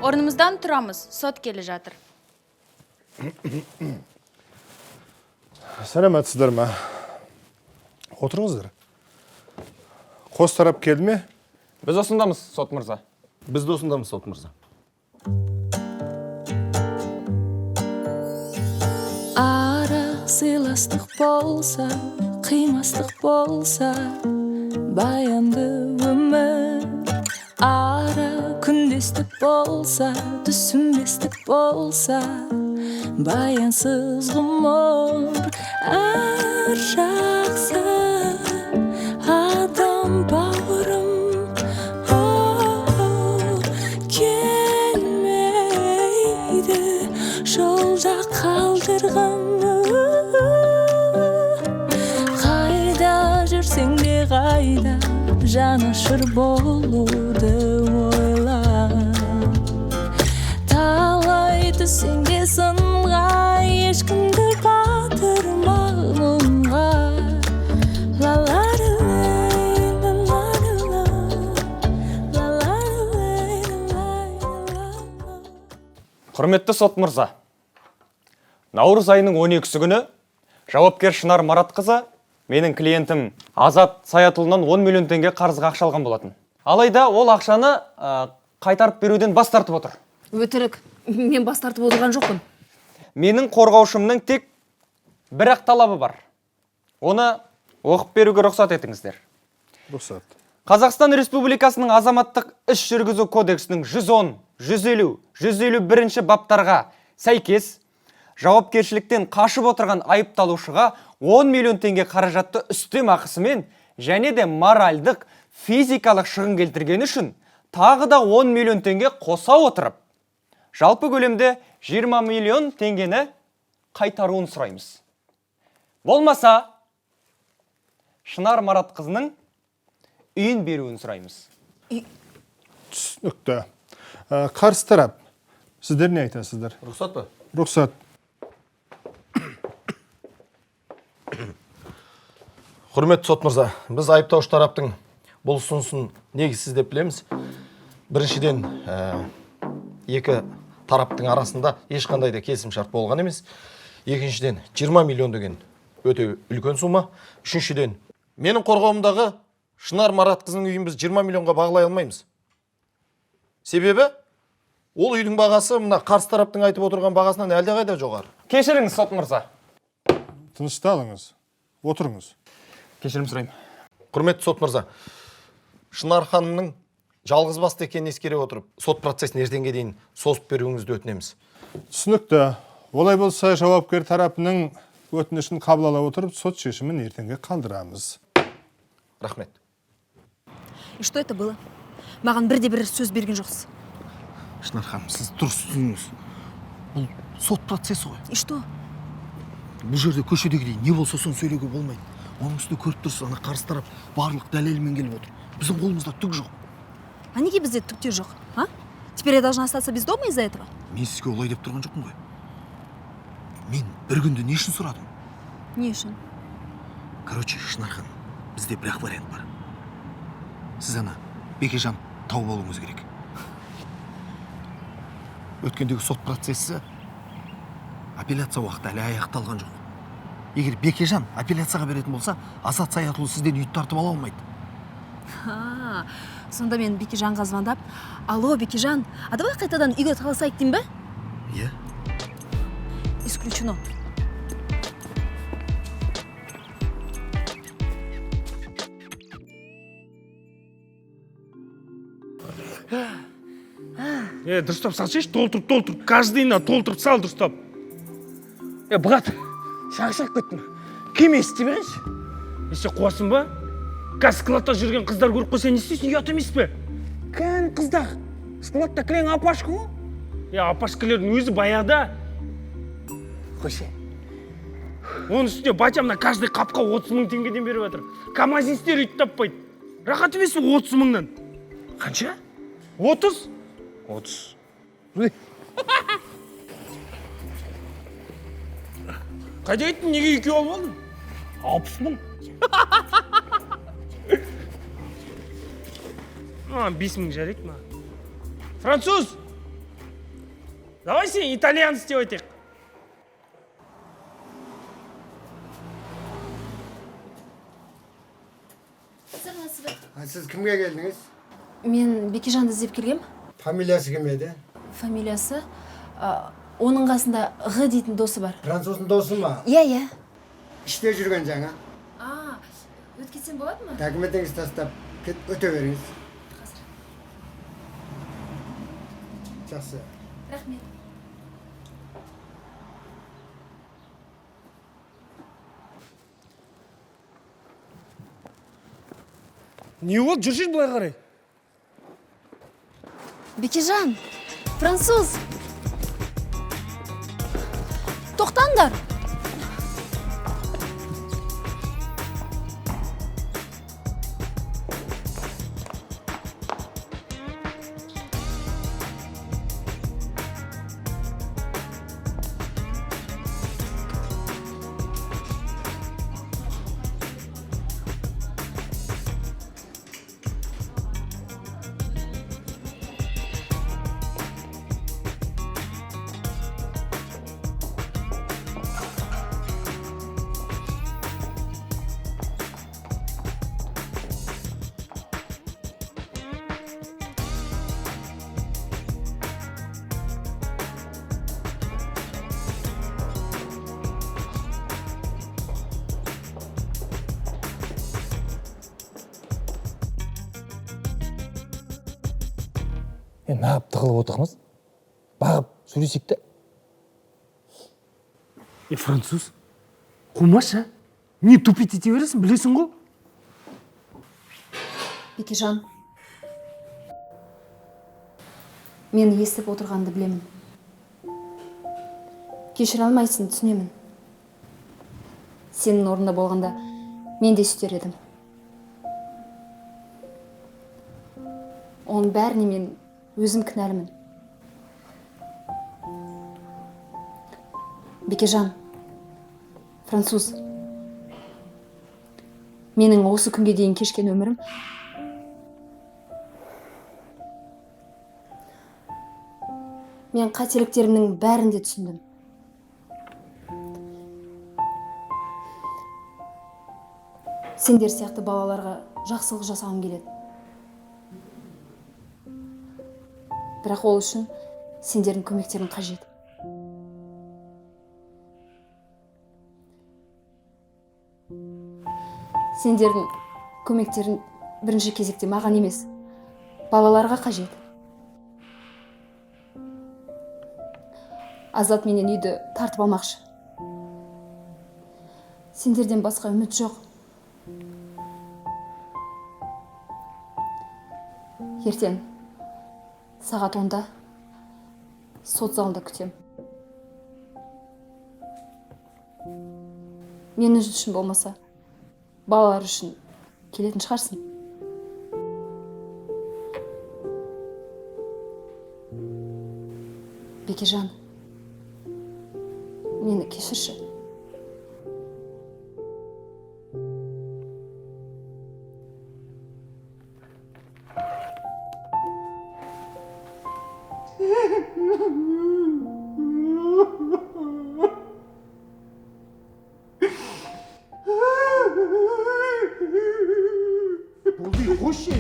Орнымыздан тұрамыз, сот келе жатыр. Сәлеметсіздер ме? Отырыңыздар. Қос тарап келді ме? Біз осындамыз, сот мырза. Біз де осындамыз, сот мырза. Ара сыйластық болса, қимастық болса, баянды өмір. Ара күндестік болса, түсінбестік болса, баянсыз ғұмыр. Әр жақсы адам, бауырым, о, келмейді жолда қалдырған. Қайда жүрсең де, қайда жанашыр болуды ойла. Талай түссең де сынға, ешкімді батырма мұңға. Ла-ла-ла-лай, ла-ла-ла-ла, ла-ла-ла-лай, ла-ла-ла. Құрметті сот мырза, наурыз айының 12 күні жауапкер Шынар Маратқызы менің клиентім Азат Саятұлынан 10 миллион теңге қарызға ақша алған болатын. Алайда ол ақшаны қайтарып беруден бас тартып отыр. Өтірік, мен бас тартып отырған жоқпын. Менің қорғаушымның тек бір ақ талабы бар. Оны оқып беруге рұқсат етіңіздер. Рұқсат. Қазақстан Республикасының азаматтық іс жүргізу кодексінің 110, 150, 151 баптарға сәйкес, жауапкершіліктен қашып отырған айыпталушыға 10 миллион теңге қаражатты үстем ақысымен және де моральдық, физикалық шығын келтіргені үшін тағы да 10 миллион теңге қоса отырып, жалпы көлемде 20 миллион теңгені қайтаруын сұраймыз. Болмаса, Шынар Маратқызының үйін беруін сұраймыз. Түсінікті. Қарсы тарап, сіздер не айтасыздар? Рұқсат па? Рұқсат. Құрметті сот мырза, біз айыптаушы тараптың бұл ұсынысын негізсіз деп білеміз. Біріншіден, екі тараптың арасында ешқандай да келісімшарт болған емес. Екіншіден, 20 миллион деген өте үлкен сума. Үшіншіден, менің қорғауымдағы Шынар Маратқызының үйін біз 20 миллионға бағалай алмаймыз. Себебі ол үйдің бағасы мына қарсы тараптың айтып отырған бағасынан әлдеқайда жоғары. Кешіріңіз, сот мырза. Тынышталыңыз. Отырыңыз. Кешірім сұраймын. Құрметті сот мырза, Шынар ханымның жалғыз басты екенін ескере отырып, сот процесін ертеңге дейін созып беруіңізді өтінеміз. Түсінікті. Олай болса, жауапкер тарапының өтінішін қабыл ала отырып, сот шешімін ертеңге қалдырамыз. Рахмет. И что это было? Маған бірде бір сөз берген жоқсыз. Шынар ханым, сіз дұрыс түсініңіз, бұл сот процесі ғой. И что? Бұл жерде көшедегідей не болса, соны сөйлеуге болмайды. Оның үстіне, көріп тұрсыз, ана қарсы тарап барлық дәлелімен келіп отыр. Біздің қолымызда түк жоқ. А неге бізде түк те жоқ, а? Теперь я должна остаться без дома из-за этого? Мен сізге олай деп тұрған жоқпын ғой. Мен бір күнді не үшін сұрадым? Не үшін? Короче, Шынар ханым, бізде бір ақ вариант бар. Сіз ана Бекежан тауып алуыңыз керек. Өткендегі сот процесі, апелляция уақыты әлі аяқталған жоқ. Егер Бекежан апелляцияға беретін болса, Азат Саятұлы сізден үйді тартып ала алмайды. А, сонда мен Бекежанға звондап: «Алло, Бекежан, а давай қайтадан үйге таласайық», — деймін ба? Иә. Исключено. Е, дұрыстап салсайшы, толтырып, толтырып, каждыйына толтырып сал дұрыстап. Е, брат, шаршап кеттім, кеме істей берейінші. Е, сен қуасың ба? Қазір складта жүрген қыздар көріп қойса, не істейсің? Ұят емес пе? Кән қыздар? Складта кілең апашка ғой. Е, апашкалердің өзі баяғыда. Қойшы. Оның үстіне батя мына каждый қапқа 30 мың теңгеден беріп жатыр. Камазистер өйтіп таппайды. Рахат емес пе 30 мыңнан? Қанша? 30. 30. Қайда кеттің? Неге екеу алып алдың? 60 мың. Маған 5 мың жарайды маған. Француз! Давай сен итальянец деп айтайық. Сіз кімге келдіңіз? Мен Бекежанды іздеп келгем. Фамилиясы кім еді? Фамилиясы оның қасында Ғ дейтін досы бар. Француздың досы ма? Иә, иә. Іште жүрген жаңа. А, өтіп кетсем болады ма? Документіңізді тастап кет, өте беріңіз. Қазір. Жақсы. Рахмет. Не болды, жүрші былай қарай. Бекежан, француз. Тоқтаңдар. Неғып тығылып отырмыз? Барып сөйлесейік те. Е, француз, қумашы, а? Не тупить ете бересің, білесің ғой. Бекежан, мен естіп отырғанды білемін. Кешіре алмайсың, түсінемін. Сенің орнында болғанда мен де сөйтер едім. Оның бәріне мен өзім кінәлімін. Бекежан, француз, менің осы күнге дейін кешкен өмірім мен қателіктерімнің бәрін де түсіндім. Сендер сияқты балаларға жақсылық жасағым келеді. Бірақ ол үшін сендердің көмектерің қажет. Сендердің көмектерің бірінші кезекте маған емес, балаларға қажет. Азат менен үйді тартып алмақшы. Сендерден басқа үміт жоқ. Ертең сағат 10-да сот залында күтем. Мен үшін болмаса, балалар үшін келетін шығарсың. Бекежан, мені кешірші. Болды, қойшы.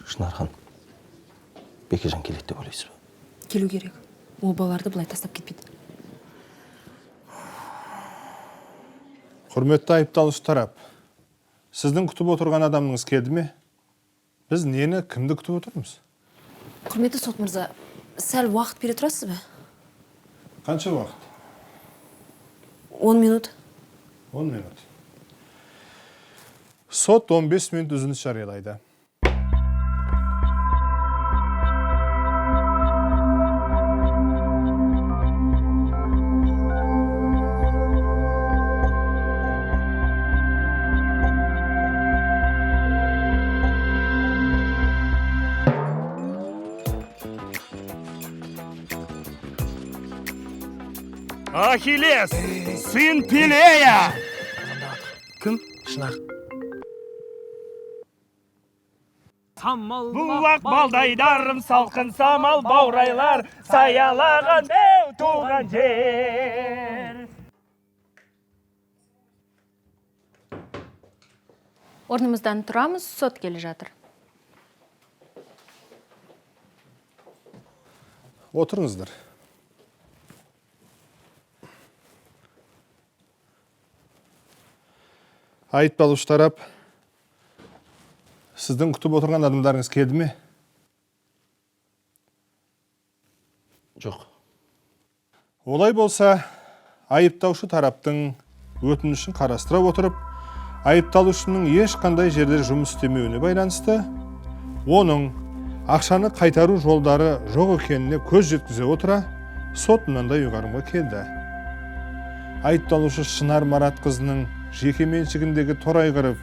Шынархан, Бекежан келеді деп ойлайсыз ба? Келу керек. Ол балаларды былай тастап кетпейді. Құрметті айыпталушы тарап, сіздің күтіп отырған адамыңыз келді ме? Біз нені, кімді күтіп отырмыз? Құрметті сот мырза, сәл уақыт бере тұрасыз ба? Қанша уақыт? 10 минут. 10 минут. Сот 15 минут үзіліс жариялайды. Ахиллес, сын Пелея. Кім? Шынар. Самал Бұлақ балдайдарым, салқын самал баурайлар, саялаған беу туған жер. Орнымыздан тұрамыз, сот келе жатыр. Отырыңыздар. Айыпталушы тарап, сіздің күтіп отырған адамдарыңыз келді ме? Жоқ. Олай болса, айыптаушы тараптың өтінішін қарастыра отырып, айыпталушының ешқандай жерде жұмыс істемеуіне байланысты, оның ақшаны қайтару жолдары жоқ екеніне көз жеткізе отыра, сот мынандай ұйғарымға келді. Айыпталушы Шынар Маратқызының жеке меншігіндегі Торайғыров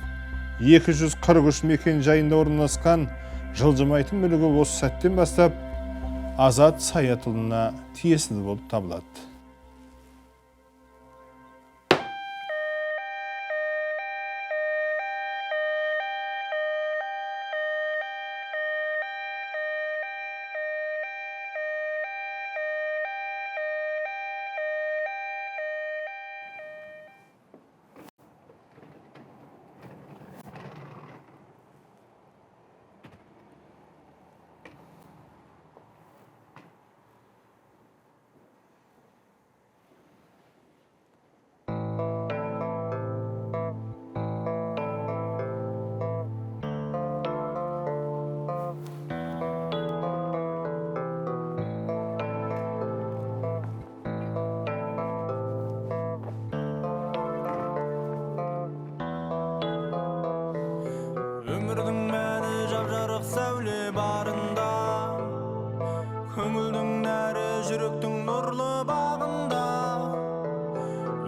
243 мекен жайында орналасқан жылжымайтын мүлігі осы сәттен бастап Азат Саятұлына тиесілі болып табылады. Өмірдің мәні жап-жарық сәуле барында, көңілдің нәрі жүректің нұрлы бағында.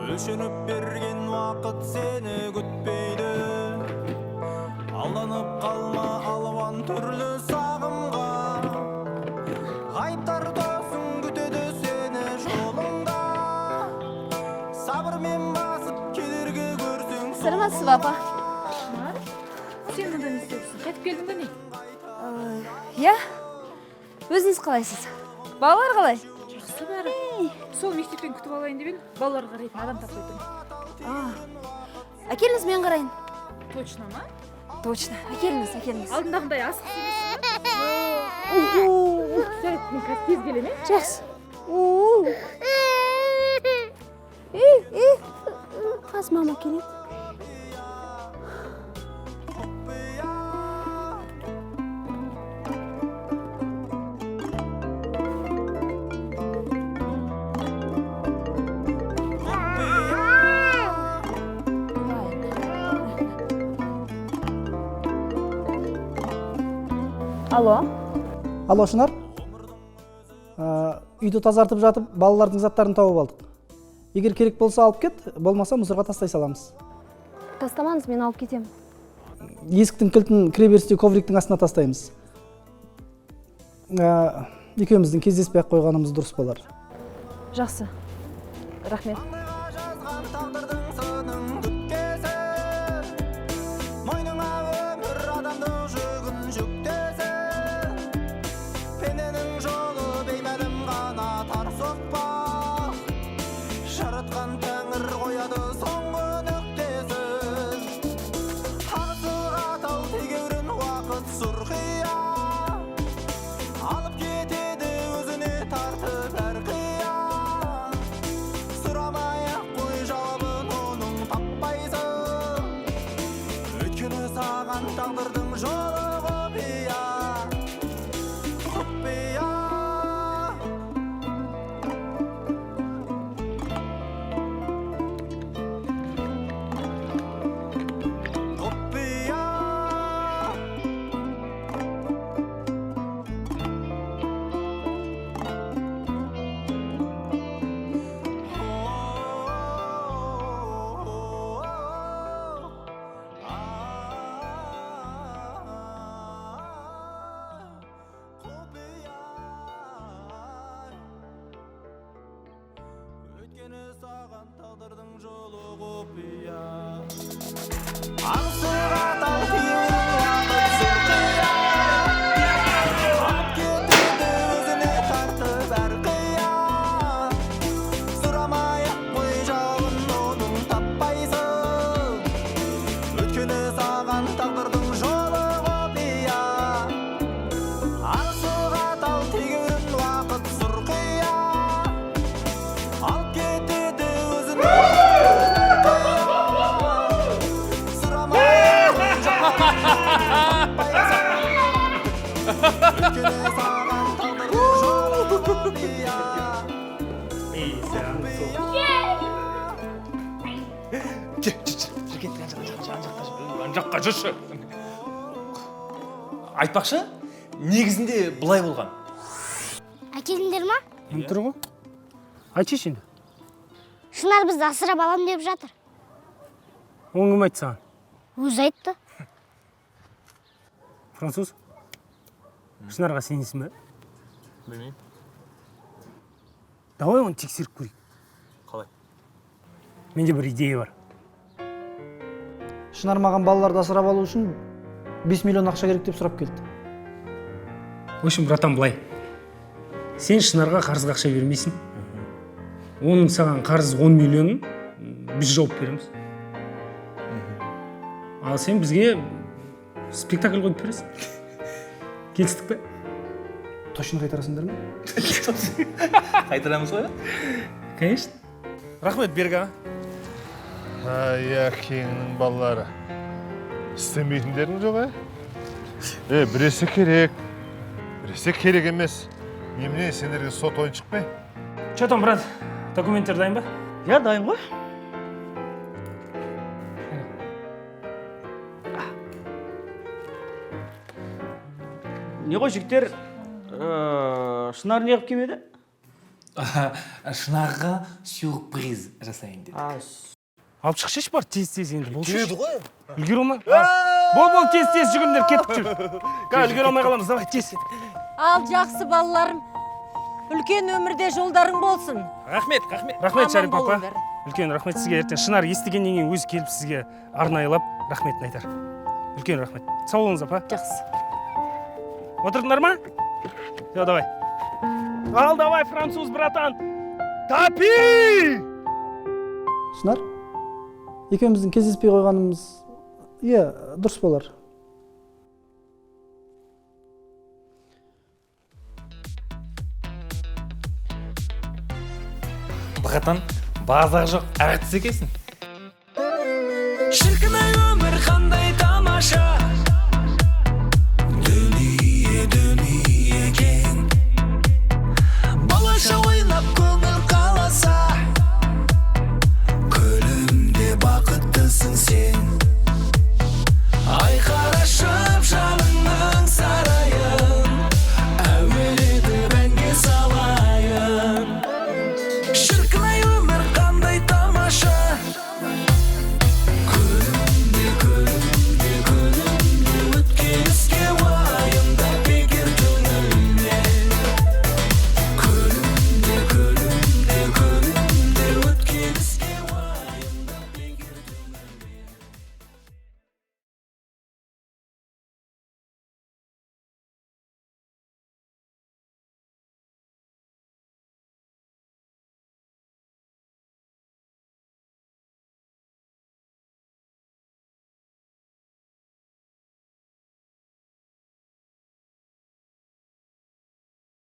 Өлшеніп берген уақыт сені күтпейді, алданып қалма алуан түрлі сағымға. Ғайыптар досың күтеді сені жолыңда, сабырмен басып кедергі көрсең. Саламатсыз ба, апа? Сен мұнда не істеп жүрсің? Қайтып келдің бе не? Иә. Өзіңіз қалайсыз? Балалар қалай? Жақсы бәрі. Сол мектептен күтіп алайын деп едім, балалар қарайтын адам таппай тұрмын. Әкеліңіз, мен қарайын. Точно ма? Точно. Әкеліңіз, әкеліңіз. Алдындағындай асығыс емессің ба? Жарайды, мен қазір тез келемін, е? Жақсы. Қазір мама келеді. Алло. Алло, Шынар. Үйді тазартып жатып, балалардың заттарын тауып алдық. Егер керек болса алып кет, болмаса мұзырға тастай саламыз. Тастамаңыз, мен алып кетемін. Есіктің кілтін кіреберісте ковриктің астына тастаймыз. Екеуміздің кездеспей ақ қойғанымыз дұрыс болар. Жақсы. Рахмет. Тағдырдың жолы құпия, құпия. Құпия. Саған тағдырдың жолы құпия. Аңсыға тал уақыт сұрқия. Алып кетеді өзіне тартып әр қия. Сұрамай ақ қой жауын оның таппайсың. Өйткені саған тағдырдың жолы құпия. Аңсыға тал тегеурін уақыт сұрқия. Алып кетеді өзіне тартып әр қия. Сұрамай ақ қой жауын таппайсың. Өйткені саған тағдырдың жолы құпия. Ана жаққа жүрші. Айтпақшы, негізінде былай болған. Әкелдіңдер ма? Тұр ғой. Айтшы енді. Шынар бізді асырап алам деп жатыр. Оны кім айтты саған? Өзі айтты. Француз? Шынарға сенесің бе? Білмеймін. Давай оны тексеріп көрейік. Қалай? Менде бір идея бар. Шынар маған балаларды асырап алу үшін 5 миллион ақша керек деп сұрап келді. В общем, братан, былай. Сен Шынарға қарызға ақша бермейсің. Оның саған қарыз 10 миллионын біз жауап береміз. Ал сен бізге спектакль қойып бересің. Келістік пе? Точно қайтарасыңдар ма? Қайтарамыз ғой. Конечно. Рахмет, Берік аға. Ай, әкеңнің балалары. Істемейтіндерің жоқ, ә? Біресе керек, біресе керек емес. Немене, сендерге сот ойыншық па? Че там, брат? Документтер дайын ба? Иә, дайын ғой. Не ғой, жігіттер, Шынар неғып келмеді? Шынарға сюрприз жасайын дедік. Алып шықшы, бар, тез-тез енді. Болшы. Келеді ғой. Үлгере алмай. Бол, бол, тез-тез жүгіріңдер, кеттік жүр. Қазір үлгере алмай қаламыз, давай, тез. Ал жақсы, балаларым. Үлкен өмірде жолдарың болсын. Рахмет, рахмет. Рахмет, Аман Шарипа апа. болыңдар. Үлкен рахмет сізге. Ертең Шынар естігеннен кейін өзі келіп сізге арнайылап рахметін айтар. Үлкен рахмет. Сау болыңыз, апа. Жақсы. Отырдыңдар ма? Все, давай. Ал, давай, француз, братан. Топи! Шынар, екеуміздің кездеспей қойғанымыз, иә, дұрыс болар. Братан, базар жоқ, әртіс екенсің. Шіркін ай, өмір қандай.